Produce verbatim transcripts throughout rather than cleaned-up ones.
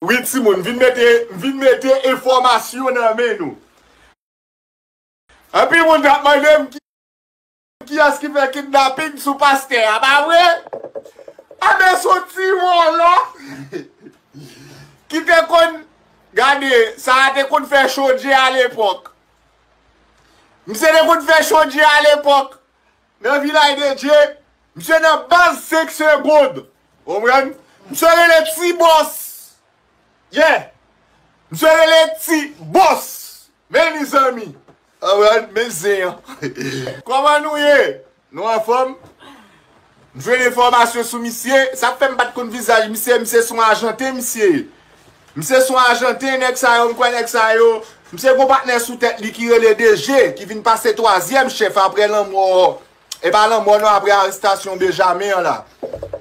Wi, timoun, vin mete, vin mete enfòmasyon nan men nou. Anpil moun t ap mande m ki, kiyès ki fè kidnaping sou pastè a, pa vre? Anben, se yon ti vòlò ki te konn, gade, sa a te konn fè chodyè alepòk. Misye te konn fè chodyè alepòk. Nan Vilaj de Dye, misye nan baz senk segonn. Konprann? Misye rele Ti Bòs. Yeah! Misye rele Ti Bòs. Men li, zanmi. Konprann? Men zen an. Kòman nou ye? Nou anfòm? M jwenn enfòmasyon sou misye. Sa k fè m pa t konn vizaj misye, misye se yon Ajanten, misye. Misye se yon Ajanten, nèg sa yo, m kwè nèg sa yo. Misye gon patnè sou tèt li ki rele D J, ki vin pase twazyèm chèf apre lanmò, e pa lanmò non, apre arestasyon Benjamin an la.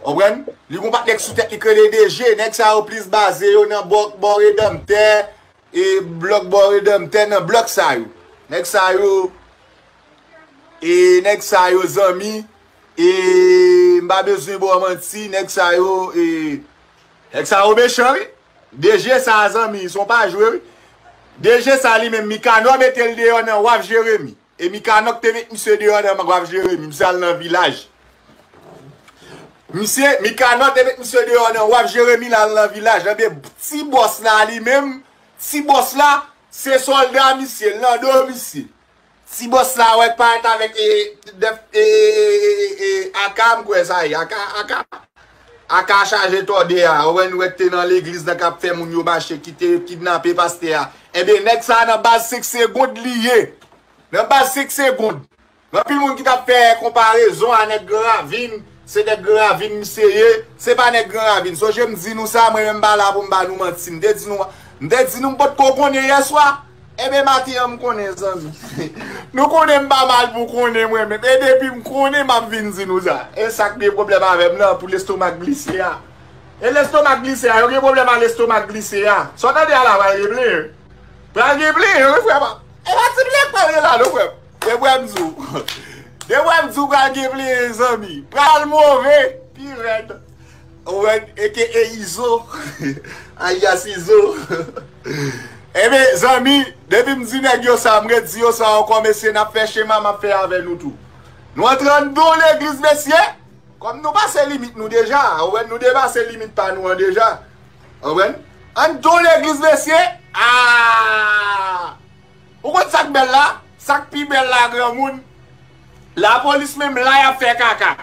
Konprann? Li gon patnè k sou tèt li k rele D J. Nèg sa yo plis baze yo nan bò, bò Redanmtè, e blòk bò Redanmtè, nan blòk sa yo. Nèg sa yo, e nèg sa yo, zanmi, e m pa bezwen ba w manti, nèg sa yo, e nèg sa yo mechan, wi. D J sa, zanmi, se yon pa jwe, wi. D J sa li menm, Mikanò mete l deyò nan Waf Jeremi. E Mikanò k te met misye deyò nan Waf Jeremi, misye al nan Vilaj. Misye, Mikanò te met misye deyò nan Waf Jeremi, l al nan Vilaj. Anben, Ti Bòs la li menm, Ti Bòs la, se sòlda misye, l nan do misye. Ti Bòs la wè k parèt avèk, e, dèf, e, e, e, e, A K, m kwè sa ye, A K, A K. A K chaje tòde a, ou wè, nou wè k te nan legliz nan k ap fè moun yo mache, ki te kidnape pastè a. Enben, nèg sa a nan baz senk segonn li ye. Nan baz senk segonn. Gen anpil moun ki t ap fè konparezon a nèg Gran Ravin, se nèg Gran Ravin misye ye, se pa nèg Gran Ravin. Sonje m di nou sa, mwen menm m pa la pou m ba nou manti. M te di nou, m te di nou m potko konnen yèswa. Enben, maten an m konnen, zanmi. Nou konnen m pa mal pou konnen mwen menm. E depi m konnen, m ap vin di nou sa. E sa k gen pwoblèm avè m nan, pou lestomak glise a. E lestomak glise a, yo gen pwoblèm a lestomak glise a. Sa w tande a la, pral gen plenyen. Pral gen plenyen, wi, frè pa. E pa ti plenyen k pral gen la, non, frè m. Gen frè m di w. Gen frè m di w pral gen plenyen, zanmi. Pral move, pi rèd. Ou wè, eke e Izo. Alias Izo. Enben, zanmi, depi m di nèg yo sa, m redi yo sa ankò, mesye, n ap fè chema, m ap fè avè nou tou. Nou antre anndan legliz, mesye. Kòm nou pase limit nou deja, ou wè, nou depase limit pa nou an deja. Ou wè? Anndan legliz, mesye. Ah! Ou konn sa k bèl la? Sa k pi bèl la, granmoun? Lapolis menm la y ap fè kaka.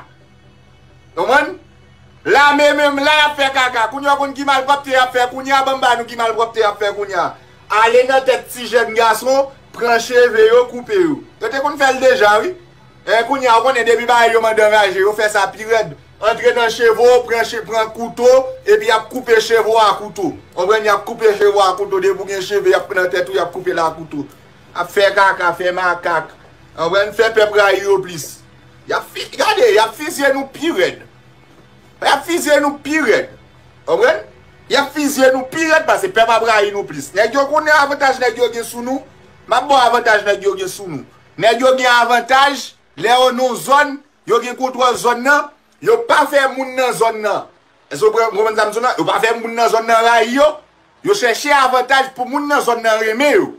Konprann? Lame menm la y ap fè kaka. Kounye a w konn ki malpwòpte y ap fè. Kounye a, ban m ba nou ki malpwòpte y ap fè kounye a. Ale nan tèt ti jèn gason, pran cheve yo, koupe yo. Yo te konn fè l deja, wi. E kounye a, ou konnen depi bagay yo mande anraje, yo fè sa pi rèd. Antre nan cheve w, pran che-, pran kouto, epi y ap koupe cheve w a kouto. Konprann? Y ap koupe cheve w a kouto. Depi w gen cheve, y ap pran nan tèt ou, y ap koupe l a kouto. Ap fè kaka, fè makak. Konprann? Fè pèp rayi yo plis. Y ap fi-, gade, y ap fizye nou pi rèd. Y ap fizye nou pi rèd. Konprann? Y ap fizye nou pi rèd paske pèp ap rayi nou plis. Nèg yo konnen avantaj nèg yo gen sou nou. M ap ba w avantaj nèg yo gen sou nou. Nèg yo gen avantaj, lè yo nan yon zòn, yo gen kontwòl zòn nan, yo pa fè moun nan zòn nan. Èske w konprann sa m di w la? Yo pa fè moun nan zòn nan rayi yo. Yo chèche avantaj pou moun nan zòn nan renmen yo.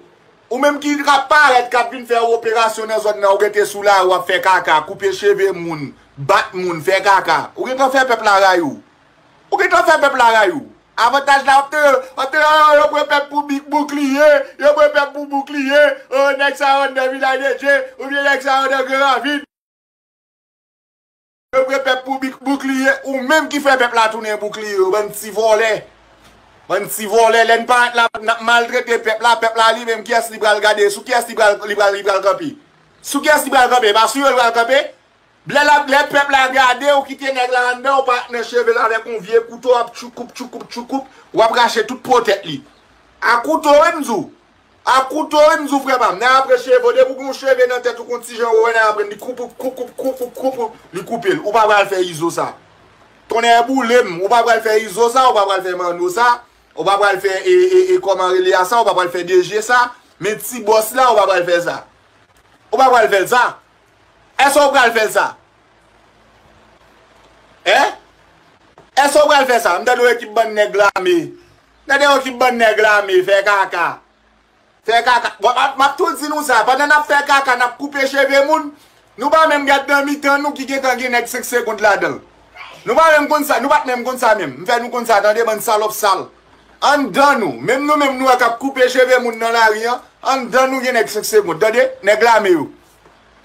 Ou menm ki ap parèt, k ap vin fè operasyon nan zòn nan, ou rete sou lari, w ap fè kaka, koupe cheve moun, bat moun, fè kaka. Ou gentan fè pèp la rayi w. Ou gentan fè pèp la rayi w. Avantaj la, w ap te, w ap te, oh, yo pran pèp pou bik-, boukliye, yo pran pèp pou boukliye, oh, nèg sa yo anndan Vilaj de Dye, oubyen nèg sa yo anndan Gran Ravin. Yo pran pèp pou bik-, boukliye, ou menm ki fè pèp la tounen boukliye, yo bann ti vòlè. Bann ti vòlè, lè n parèt la, n ap maltrete pèp la, pèp la li menm, kiyès li pral gade, sou kiyès li pral, li pral, li pral kanpe? Sou kiyès li pral kanpe? Pa sou yo li pral kanpe? Lè l ap, lè pèp la gade w, kite nèg la anndan, ou parèt nan cheve l avèk yon vye kouto, w ap tchoukoup, tchoukoup, tchoukoup, w ap rache tout po tèt li. A kouto, wi, m di w. A kouto, wi, m di w, frè pa m. Nèg ap pran cheve w, depi w gen yon cheve nan tèt ou, konn ti jan ou wè nèg ap pran, li koup, koup, koup, koup, koup, koup, li koupe l. Ou pa pral fè Izo sa. Tonnè boule m, ou pa pral fè Izo sa, ou pa pral fè Manno sa, ou pa pral fè, e, e, e, kòman rele a sa, ou pa pral fè D J sa, men Ti Bòs la, ou pa pral fè sa. Ou pa pral fè l sa. Èske w pral fè l sa? Hein? Èske w pral fè sa? M tande yon ekip bann nèg lame. Tande yon ekip bann nèg lame, fè kaka. Fè kaka. Bon, m ap, m ap tou di nou sa. Pandan n ap fè kaka, n ap koupe cheve moun. Nou pa menm gad nan mitan nou ki gentan gen nèg senk segond ladan l. Nou pa menm konn sa. Nou pa t menm konn sa menm. M fè nou konn sa, tande, bann salòp sal. Anndan nou, menm nou menm nou wè k ap koupe cheve moun nan lari an, anndan nou gen nèg senk segond, tande? Nèg lame yo.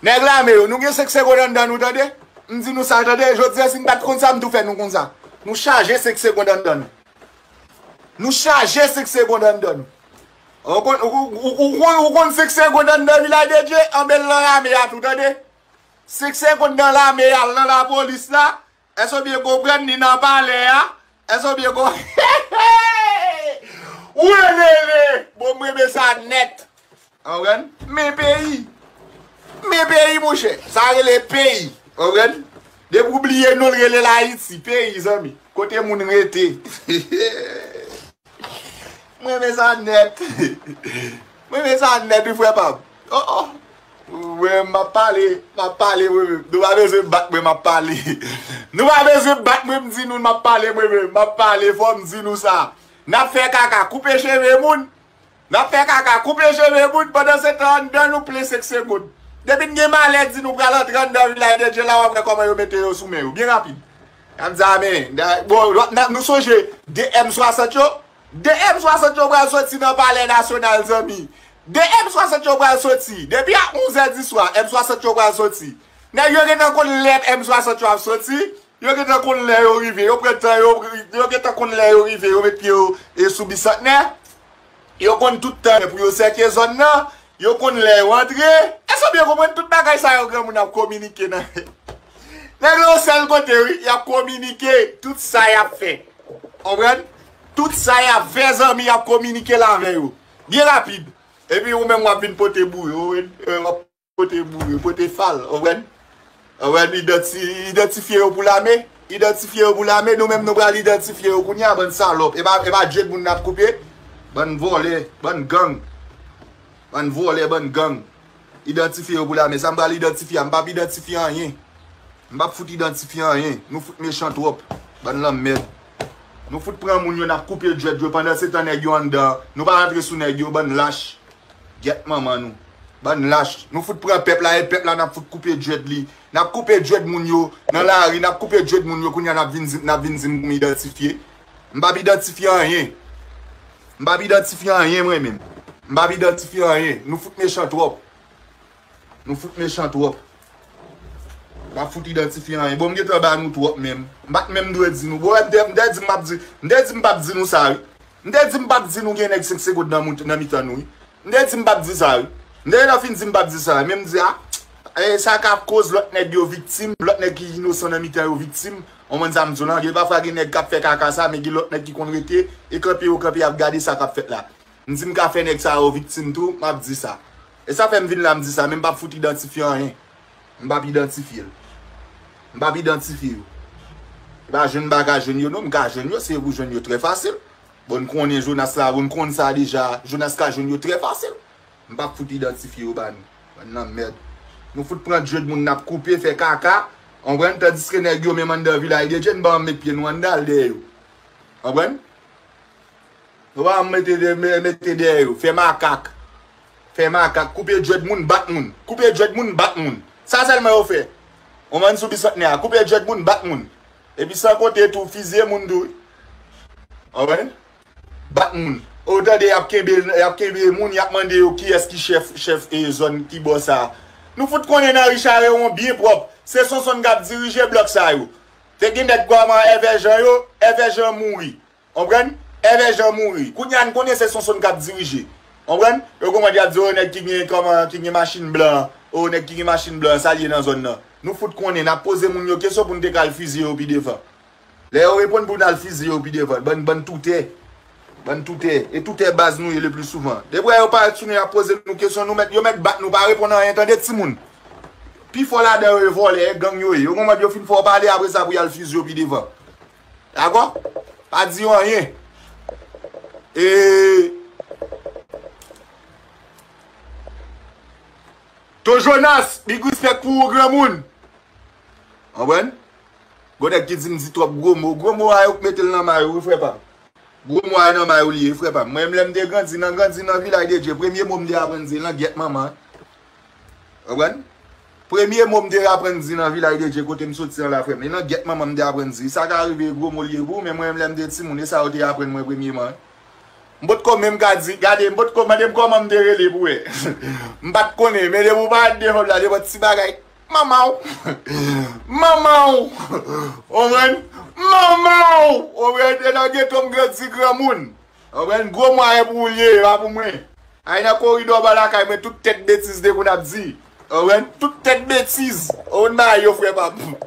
Nèg lame yo, nou gen senk segond anndan nou, tande? M di nou sa, tande? Jodi a, si n pa t konn sa, m tou fè nou konn sa. Nou chaje senk segond anndan nou. Nou chaje senk segond anndan nou. Ou konn, ou, ou, ou, ou konn, ou konn senk segond anndan Vilaj de Dye, anben l nan lame a tou, tande? Senk segond nan lame a, l nan lapolis la, èske w byen konprann, li nan palè a? Èske w byen konprann? Welele! Bon, m renmen sa nèt. Konprann? Men peyi. Men peyi, monchè. Sa rele peyi. Konprann? Depi w bliye non l, rele l Ayiti. Peyi, zanmi. Kote moun rete. M renmen sa nèt. M renmen sa nèt, wi, frè pa m. Oh, oh. Mwen, m ap pale, m ap pale, mwen menm. Nou pa bezwen bat mwen, m ap pale. Nou pa bezwen bat mwen, m di nou, m ap pale, mwen menm. M ap pale, fò m di nou sa. N ap fè kaka, koupe cheve moun. N ap fè kaka, koupe cheve moun, pandan se tan anndan nou plen senk segond. Depi n gen malè di nou pral antre anndan Vilaj de Dye la, w ap wè kòman yo mete yo sou men yo, byen rapid. N ap di, a men, bon, nou sonje de M swasant yo? De M swasant yo pral soti nan Palè Nasyonal, zanmi. De M swasant yo pral soti. Depi a onz è di swa, M swasant yo pral soti. Nèg yo gentan konn lè M swasant yo ap soti. Yo gentan konn lè yo rive, yo pran tan yo, yo gentan konn lè yo rive, yo met pye yo e sou Bisantnè. Yo konn tout tan pou yo sèke zòn nan, yo konn lè yo antre. Èske w byen konprann tout bagay sa yo granmoun ap kominike nan? Nèg yo sèl kote, wi, y ap kominike tout sa y ap fè. Konprann? Tout sa y ap fè, zanmi, y ap kominike l avè yo. Byen rapid. Epi ou menm w ap vin pote boure, w ap pote boure, pote fal, konprann? Konprann? Idanti-, idantifye yo pou lame. Idantifye yo pou lame. Nou menm nou pral idantifye yo kounye a, bann salòp. E pa, e pa djed moun n ap koupe. Bann vòlè, bann gang. Bann vòlè, bann gang. Idantifye yo pou lame. Sa m pral idantifye a? M p ap idantifye anyen. M p ap fout idantifye anyen. Nou fout mechan twòp. Bann lanmèd. Nou fout pran moun yo, n ap koupe djed yo. Pandan se tan nèg yo anndan, nou pa rantre sou nèg yo, bann lach. Gyèt manman nou. Bann lach. Nou fout pran pèp la, e pèp la n ap fout koupe djed li. N ap koupe djed moun yo nan lari, n ap koupe djed moun yo, kounye a n ap vin di, n ap vin di m pou m idantifye. M p ap idantifye anyen. M p ap idantifye anyen mwen menm. M p ap idantifye anyen. Nou fout mechan twòp. Nou fout mechan twòp. M ap fout idantifye anyen. Bon, m gentan ba nou twòp menm. M pa t menm dwe di nou. Bon, m te, m te di m p ap di, m te di m p ap di nou sa, wi. M te di m p ap di nou gen nèg senk segond nan moun, nan mitan nou, wi. M te di m p ap di sa, wi. M te gentan fin di m p ap di sa, men m di, a, e, sa ka koz lòt nèg yo viktim, lòt nèg ki inosan nan mitan yo viktim. Konprann sa m di w lan? Gen pafwa gen nèg k ap fè kaka sa, men gen lòt nèg ki konn rete, e kanpe yo kanpe ap gade sa k ap fèt la. M di m ka fè nèg sa yo viktim tou, m ap di sa. E sa fè m vin la, m di sa, men m p ap fout idantifye anyen. M p ap idantifye l. M p ap idantifye yo. E pa jwenn m pa ka jwenn yo, non, m ka jwenn yo, se pou jwenn yo trè fasil. Bon, n konnen Jonas la, bon, n konn sa deja, Jonas ka jwenn yo trè fasil. M p ap fout idantifye yo ba nou. Bann lanmèd. Nou fout pran djed moun n ap koupe, fè kaka, konprann, tandiske nèg yo menm anndan Vilaj de Dye, n pa janm met pye nou anndan, al dèyè yo. Konprann? Yo pa janm mete de-, me-, mete dèyè yo. Fè makak. Fè makak. Koupe djed moun, bat moun. Koupe djed moun, bat moun. Sa sèlman yo fè. Konprann, sou Bisantnè a. Koupe djed moun, bat moun. Epi san konte tou, fizye moun tou, wi. Konprann? Bat moun. Ou tande, y ap kenbe, y ap kenbe moun, y ap mande yo kiyès ki chèf, chèf, e, zòn ki bò sa a. Nou fout konnen nan Richard Heron byen pwòp. Se Sonson k ap dirije blòk sa yo. Te gen nèg kòman Èvè Jan yo, Èvè Jan mouri. Konprann? Èvè Jan mouri. Kounye a n konnen se Sonson k ap dirije. Konprann? Yo kòmande y ap di, o, nèg ki gen kòman, ki gen machin blan, o, nèg ki gen machin blan, sa l ye nan zòn nan. Nou fout konnen, n ap poze moun yo kesyon pou n te ka al fizye yo pi devan. Lè yo reponn pou n al fizye yo pi devan. Bann, bann toutè. Bann toutè. E toutè baz nou ye le pli souvan. Depi yo parèt sou nou, y ap poze nou kesyon, nou mèt, yo mèt bat nou, pa reponn anyen, tande timoun. Pi fò ladan yo, e vòlè, e gang yo ye. Yo kòmande yo fin fè w pale, apre sa pou y al fizye yo pi devan. Dakò? Pa di yo anyen. E Ton Jonas, big respect pou ou, granmoun. Konprann? Gon nèg ki di m di twòp gwo mo. Gwo mo a yo k mete l nan may ou, wi, frè pa m. Gwo mo a nan may ou li ye, frè pa m. Mwen menm lè m te grandi, nan grandi nan Vilaj de Dye, premye mo m te aprann di, nan gyèt manman. Konprann? Premye mo m te aprann di nan Vilaj de Dye kote m soti an la, frè m, e nan gyèt manman m te aprann di. Sa ka rive gwo mo li ye pou ou, men mwen menm lè m te timoun, e sa yo te aprann mwen premyeman. M potko menm ka di, gade, m potko mande m kòman m te rele pou wè. M pa t konnen, men depi w parèt devan m la, nenpòt ti bagay, manman w. Manman w. Konprann? Manman w. Konprann? E nan geto m grandi, granmoun. Konprann? Gwo mo a e pou ou li ye, e pa pou mwen. Ay nan koridò anba lakay mwen, tout tèt betiz de moun ap di. Konprann? Tout tèt betiz. Ou konn bagay yo, frè pa m.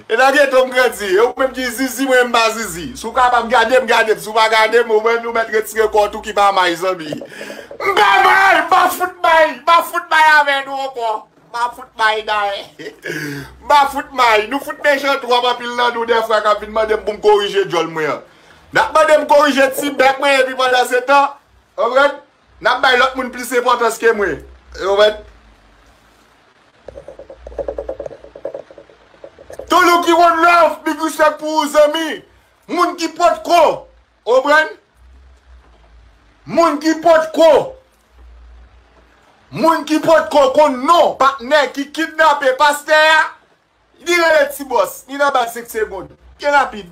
E nan geto m grandi. E ou menm ki zizi, mwen m pa zizi. Si w kapab gade m, gade m. Si w pa gade m, ou menm ou mèt retire kò w tou ki pa may, zanmi. M pa may, m pa fout may, m pa fout may avè nou ankò. M pa fout may dayè. M pa fout may. Nou fout mechan twòp, anpil nan nou dèfwa k ap vin mande m pou m korije djòl mwen an. N ap mande m korije ti bèk mwen epi pandan se tan, konprann? N ap bay lòt moun plis enpòtans ke mwen. Konprann? Toulouki one love, big respect pou ou, zanmi. Moun ki potko, konprann? Moun ki potko, moun ki potko konn non patnè ki kidnape pastè a, li rele Ti Bòs, li nan baz senk segonn. Byen rapid.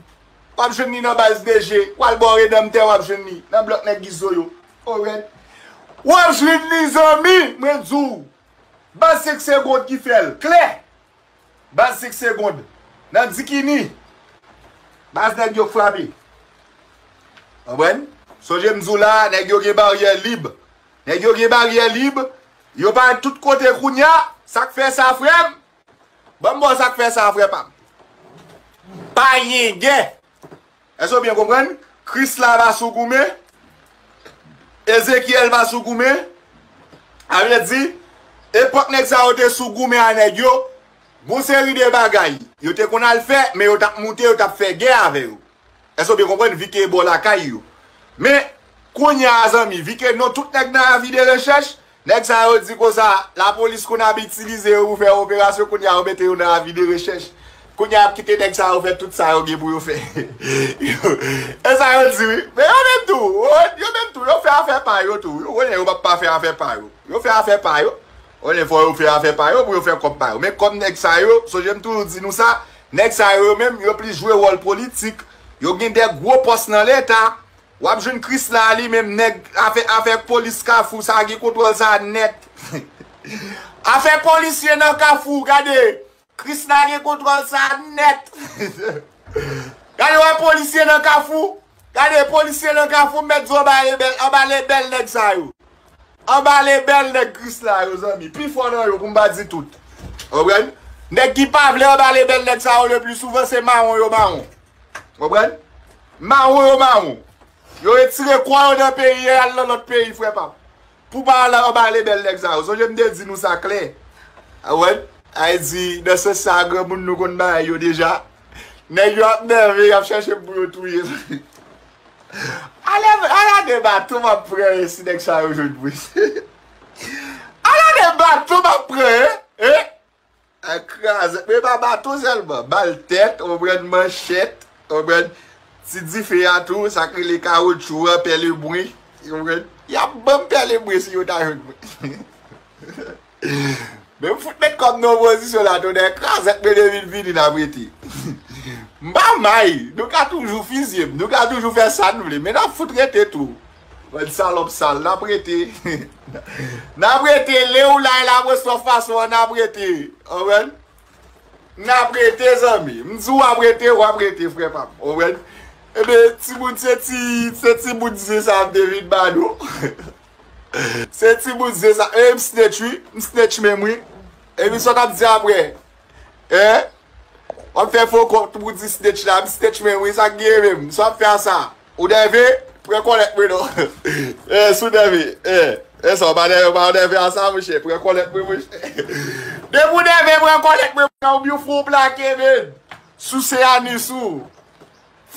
W ap jwenn li nan baz D G, w al bò Redanmtè, w ap jwenn li. Nan blòk nèg Gizo yo. Konprann? W ap jwenn li, zanmi, mwen di w. Baz senk segonn ki fè l. Klè. Baz senk segonn. Nan Dikini. Baz nèg yo k frape. Konprann? Sonje m di w la, nèg yo gen baryè lib. Nèg yo gen baryè lib. Yo parèt tout kote kounye a. Sa k fè sa, frè m? Ban m ba w sa k fè sa, frè pa m. Pa gen gè. Èske w byen konprann? Krisla pa sou goumen. Ezekyèl pa sou goumen. Sa vle di, epòk nèg sa yo te sou goumen a nèg yo, gon seri de bagay yo te konn al fè, men yo t ap moute, yo t ap fè gè avè yo. Èske w byen konprann? Vi ke e bò lakay yo. Men, kounye a, zanmi, vi ke nou tout nèg nan avi de rechèch, nèg sa yo di konsa, lapolis konn ap itilize yo pou fè operasyon, kounye a yo mete yo nan avi de rechèch. Kounye a y ap kite nèg sa yo fè tout sa yo gen pou yo fè. E sa yo di wi. Men yo menm tou, yo menm tou, yo fè afè pa yo tou. Yo konnen yo p ap pa fè afè pa yo. Yo fè afè pa yo. Konnen fò yo fè afè pa yo pou yo fè kòb pa yo. Men kòm nèg sa yo, sonje m toujou di nou sa, nèg sa yo, yo menm, yo plis jwe wòl politik. Yo gen de gwo pòs nan Leta. W ap jwenn Krisla li menm, nèg afè, afè polis Kafou sa gen kontwòl sa nèt. Afè polisye nan Kafou, gade, Krisla gen kontwòl sa nèt. Gade, wè polisye nan Kafou, gade polisye nan Kafou, m mèt di w anba lebèl, anba lebèl nèg sa yo. Anba lebèl nèg Krisla yo, zanmi. Pifò nan yo, pou m pa di tout. Konprann? Nèg ki pa vle anba lebèl nèg sa yo, le pli souvan, se mawon yo mawon. Konprann? Mawon yo mawon. Yo retire kò yo nan peyi, yo al nan lòt peyi, frè pa m. Pou pa al anba lebèl nèg sa yo. Sonje m te di nou sa klè. Konprann? Ay di, nan sans sa, granmoun nou konn bagay yo deja. Nèg yo ap nève, y ap chèche m pou yo touye. Ala, ala de bato m ap pran, e si nèg sa yo jwenn mwen. Ala de bato m ap pran, e? E? Ay, krazèt, men pa bato sèlman. Bal tèt, w konprann, manchèt, w konprann, ti dife a tou, sa k rele kawotchou an, pèlebwen, w konprann. Y ap ban m pèlebwen si yo ta jwenn mwen. Men m fout met kò m nan opozisyon la, tonnè krazèt, men de vin vini n ap rete. M pa may, nou ka toujou fizye m, nou ka toujou fè sa n vle, men n ap fout rete tou. Bann salòp sal, n ap rete. N ap rete, le ou la, e la mwen sou fason an, n ap rete. Konprann? N ap rete, zanmi. M di w ap rete, w ap rete, frè pa m. Konprann? Ebyen, timoun, se ti, se ti bout zen sa m te vin ba nou. Se ti bout zen sa. E, m snitch, wi. M snitch menm, wi. Epi sa w t ap di apre? Hein? W ap fè fo kont pou di snitch la. M snitch menm, wi. Sa k gen menm? Sa w ap fè a sa? Ou nève? Pran kòlèt mwen non. Eh, si w nève. Eh, eh, sa w pa nève, w pa nève a sa, monchè. Pran kòlèt mwen, monchè. Depi w nève, pran kòlèt mwen, monchè, oubyen w fè w plake, men. Souse anis ou.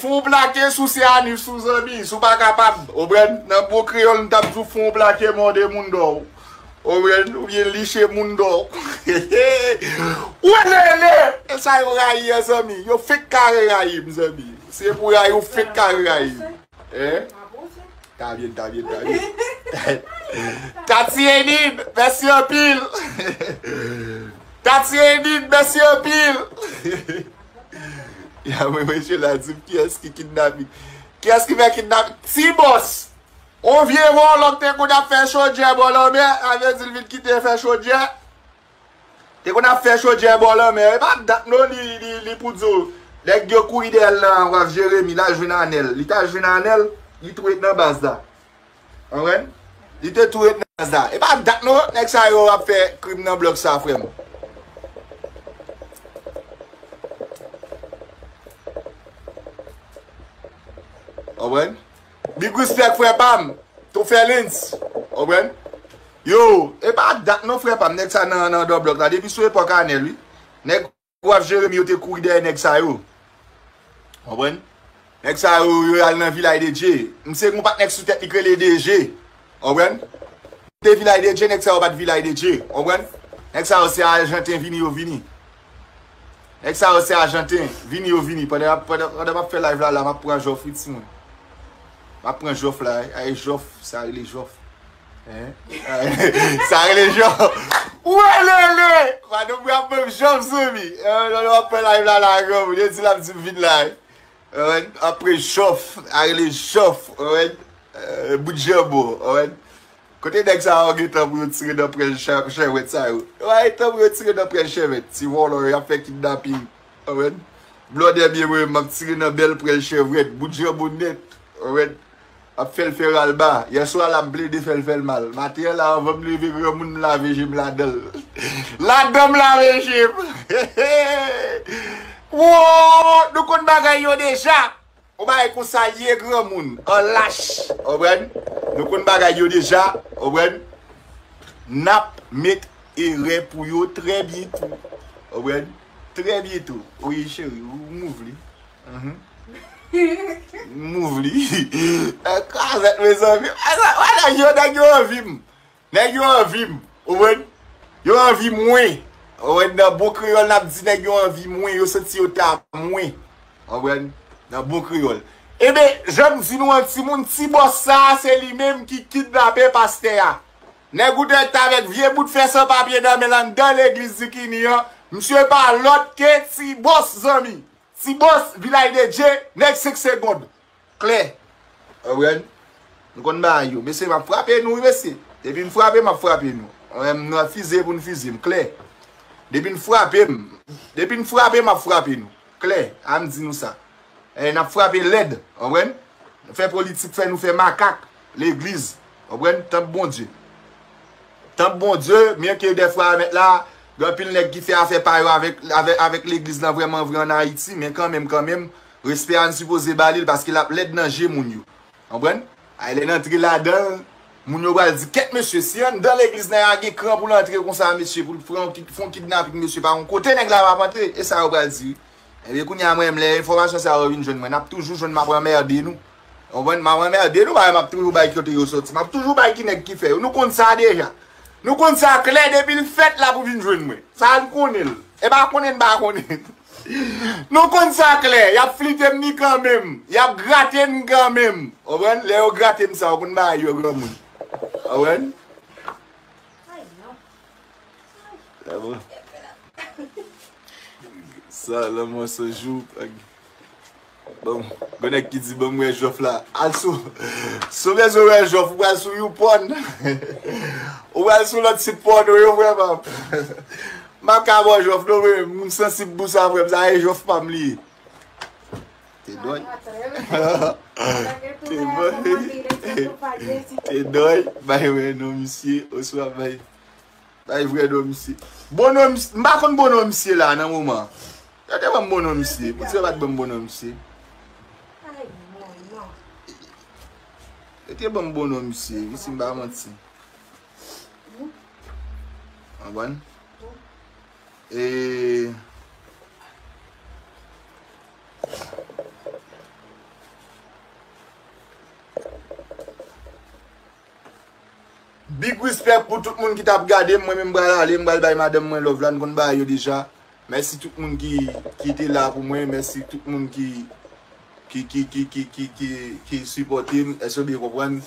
Fè w plake, souse anis ou, zanmi. Si w pa kapab, w konprann? Nan bon kreyòl, m t ap di w fè w plake, mòde moun dò w. Oubyen, oubyen liche moun dò. Welele! E sa yo rayi an, zanmi. Yo fenk kare rayi m, zanmi. Se pou rayi, yo fenk kare rayi m. Hein? Tabyen, tabyen, tabyen. Tati Enid, mèsi anpil. Tati Enid, mèsi anpil. Ya mwen, mesye la di m kiyès ki kidnape. Kiyès ki fè kidnape? Ti Bòs. On vye vòlò k te konn ap fè chodyè bò lanmè, sa vle di l vin kite fè chodyè. Te konn ap fè chodyè bò lanmè. E pa dat non li, li, li pou di w. Nèg yo kouri dèyè l nan Waf Jeremi, l al jwenn Anèl. Li t al jwenn Anèl, li tou ret nan baz la. Konprann? Li te tou ret nan baz la. E pa dat non, nèg sa yo ap fè krim nan blòk sa, frè m. Konprann? Big respect, frè pa m. Tou fè lens. Konprann? Yo, e pa dat non, frè pa m. Nèg sa nan, nan dò blòk la. Depi sou epòk Anèl, wi. Nèg Waf Jeremi yo te kouri dèyè nèg sa yo. Konprann? Nèg sa yo, yo al nan Vilaj de Dye. M se gon patnè k sou tèt li k rele D J. Konprann? Te Vilaj de Dye, nèg sa yo pa t Vilaj de Dye. Konprann? Nèg sa yo se Ajanten vini yo vini. Nèg sa yo se Ajanten vini yo vini. Pandan, pandan, pandan m ap fè live la, la, m ap pran jòf, wi, timoun. M ap pran jòf la, wi. Ay, jòf, sa rele jòf. Hein? Sa rele jòf. Wè, lele! Madanm mwen ap ban m jòf, zanmi. Eh, lè w ap fè live la, la, granmoun. Yo di l ap di m vin la, wi. Ann, apre jòf, a rele jòf, ann, eh, bout janbon, ann. Kote nèg sa yo gentan pou yo tire nan pwèl chè-, chèvèt sa yo? Yo pa gentan pou yo tire nan pwèl chèvèt. Ti vòlò yo, y ap fè kidnaping, ann. Blòdè byen mwen, m ap tire nan bèl pwèl chèvèt, bout janbon nèt, ann. Ap fè l fè ral ba. Yèswa la, m plede fè l fè l mal. Maten an la, anvan m leve, granmoun, m lave je m ladan l. Ladan m lave je m. Wo, nou konn bagay yo deja. Yon bagay konsa l ye, granmoun. An lach. Konprann? Nou konn bagay yo deja. Konprann? N ap met erè pou yo trè byento. Konprann? Trè byento. Wi, cheri, ou mouv li. Mhm. Mouv li. Kazèt, mezanmi. Wè, nèg yo, nèg yo anvi m. Nèg yo anvi m. Ou konprann? Yo anvi mwen. Ou konprann? Nan bon kreyòl, n ap di nèg yo anvi mwen. Yo santi yo ta mwen. Ou konprann? Nan bon kreyòl. Eben, jan m di nou an, timoun, Ti Bòs sa a, se li menm ki kidnape pastè a. Nèg ou tèt avèk vye bout fè san papye nan men l anndan legliz Dikini an, misye pa lòt ke Ti Bòs, zanmi. Ti Bòs, Vilaj de Dye, nèg senk segond. Klè. Ou konprann? Nou konn bagay yo. Mesye, m ap frape nou, wi, mesye. Depi n frape, m ap frape nou. Ou konprann? M nan fize pou n fize m. Klè. Depi n frape m, depi n frape, m ap frape nou. Klè. A m di nou sa. E, n ap frape lèd. Ou konprann? Fè politik, fè nou fè makak. Legliz. Ou konprann? Tanp Bondye. Tanp Bondye, byen ke dèfwa, mèt la, gen anpil nèg ki fè afè pa yo avèk, avèk, avèk legliz lan vrèman vre ann Ayiti, men kanmenm, kanmenm, respè a n sipoze ba li l paske l ap lèd nan je moun yo. Konprann? Ay, lè n antre ladan l, moun yo pral di, kèt mesye, si anndan legliz nan a gen kran pou l antre konsa, mesye, pou l pran yon kid-, fè yon kidnaping, mesye, pa yon kote nèg la p ap antre, e sa yo pral di, wi. Ebyen, kounye a, mwen menm, lè enfòmasyon sa yo vin jwenn mwen, n ap toujou jwenn m ap anmède nou. Ou konprann? M ap anmède nou, paske m ap toujou bay kote yo soti. M ap toujou bay ki nèg ki fè yo. Nou konn sa deja. Nou konn sa klè depi l fèt la pou vin jwenn mwen. Sa n konnen l. E pa konnen n pa konnen. Nou konn sa klè. Y ap flite m ni kanmenm. Y ap grate m kanmenm. Ou konprann? Lè yo grate m sa, ou konn bagay yo granmoun. Ou konprann? Sa bon. Sa, lanmò se jou. Bon, gon nèg ki di, "Ban m wè jòf la." Al sou, si w bezwen wè jòf, ou pral sou YouPorn. Ou pral sou lòt sit pòno yo, frè pa m. M ap ka ba w jòf, non, men moun sansib pou sa, frè m, sa e jòf pa m li ye. Te dòy. Te dòy. Te dòy. Bay wè non misye, oswa bay. Bay vrè non misye. Bon non misye. M pa konn bon non misye la nan moman. Yo te ban m bon non misye. Poutji yo pa t ban m bon non misye? Yo te ban m bon non misye, wi, si m pa manti. Konprann? E Big respect pou tout moun ki t ap gade m. Mwen menm m pral ale, m pral bay madanm mwen love la, n konn bagay yo deja. Mèsi tout moun ki, ki te la pou mwen, mèsi tout moun ki, ki, ki, ki, ki, ki, ki, ki sipòte m, èske w byen konprann?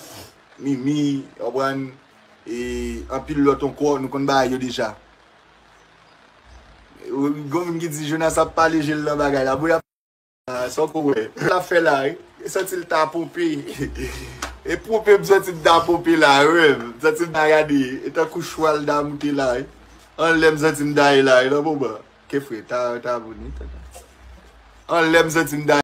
Mimi, w konprann? E anpil lòt ankò, nou konn bagay yo deja. Gon moun ki di Jonas ap pale je l nan bagay la. Bon, y ap, ah, sa w ko wè. L ap fè la, wi. E santi l ta ponpe. E ponpe m santi m ta ponpe la, wi. M santi m ta gade. E tankou chwal ta moute la, wi. Anlè m santi m ta ye la, wi, nan moman. Ke frè, ta, ta boni, ta, ta. Anlè m santi m ta